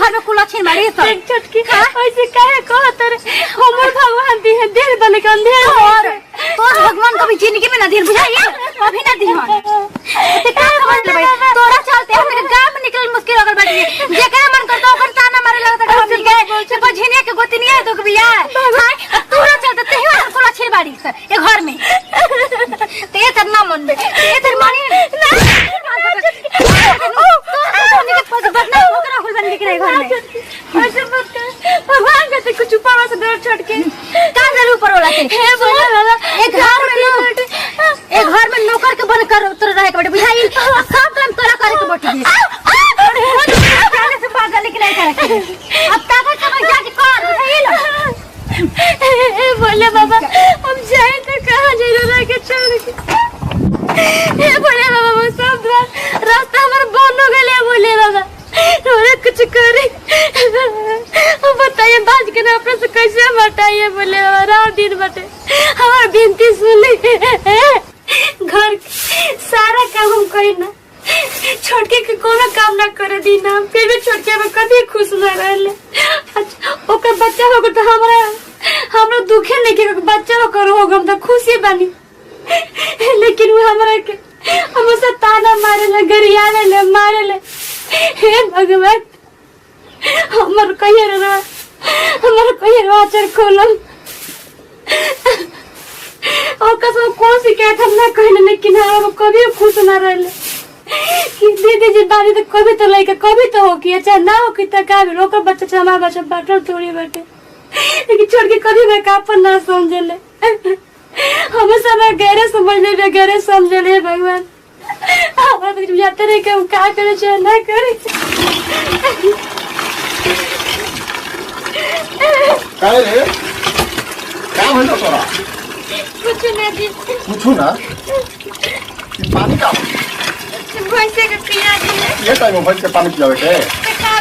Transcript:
घर में कुल अच्छी मारी सब। देख छोटकी, ऐसे काहे कहत रे? हमर भगवान दी है देर बने के अंधेर हो। और तोर भगवान कभी जिंदगी में ना दिहन, बुझाइए कभी ना दिहन। ते का समझ ले भाई, तोरा चलते हमरे गांव में निकल मुश्किल हो गइल बाटे। जेकरा मन करता ओकर ताना मारे लगता हमनी के से बझिनिया के गोतनिया तो के बिया हाय, तोरा चलते ते ही कुल अच्छी बाड़ी सर ए घर में। ते तर ना मनबे, ते तर मानी ना। बदनाम होकर राहुल बन के घर में। ऐसे मत कर, भगवान का तो कुछ ऊपर से डर छोटकी। का जरूर ऊपर वाला के? हे भोले बाबा। एक घर में एक घर में नौकर के बन कर उतर रहे के बटे, बुझाइल? आ सब काम तोरा करे के बटे। जाने से पागल लेके नहीं करे के। अब ताकत के बस जाके कर, बुझाइल? हे भोले बाबा, हम जाए तो कहाँ जाए रह के छोड़ के? हे भोले बाबा, वो सब द्वार रास्ता हमार बंद हो गए। भोले बाबा, थोड़ा कुछ करे। अब बताइए, बाज के ना अपने से कैसे हम हटाइए? भोले बाबा, रात दिन बटे हमार विनती सुनी। घर के सारा काम हम करी ना, छोटके के कोनो काम ना करे दी ना, फिर भी छोटके में कभी खुश ना रहले। अच्छा, ओकर बच्चा हो तो हमरा हमरा दुखे नहीं कि बच्चा ओकर हो, हम तो खुशी बानी। लेकिन वो हमरा के हमेशा ताना मारे ले, गरियावे ले, मारे ले। हे भगवान, हमर कहिए रे, हमर कहिए रे आचर खोलम। और कसम कौन शिकायत हम ना कहने, लेकिन हम कभी खुश ना रहले कि दीदी जी बारी तो कभी तो लइका कभी तो हो कि अच्छा ना हो कि तो का भी ओकर बच्चा चाहे हमार बच्चा बाटल थोड़ी बाटे। लेकिन छोड़ के कभी मैं का अपन ना समझले, हमेशा मैं गहरे समझ ले, गहरे समझ ले। भगवान, हमारा तो कुछ बुझाते नहीं कि हम का करे चाहे ना करे। काहे रे, का भइल तोरा? कुछ ना जी। पूछू ना ई पानी का भैंसे के पिया जी। ये टाइम में भैंस के पानी पियावे के? का?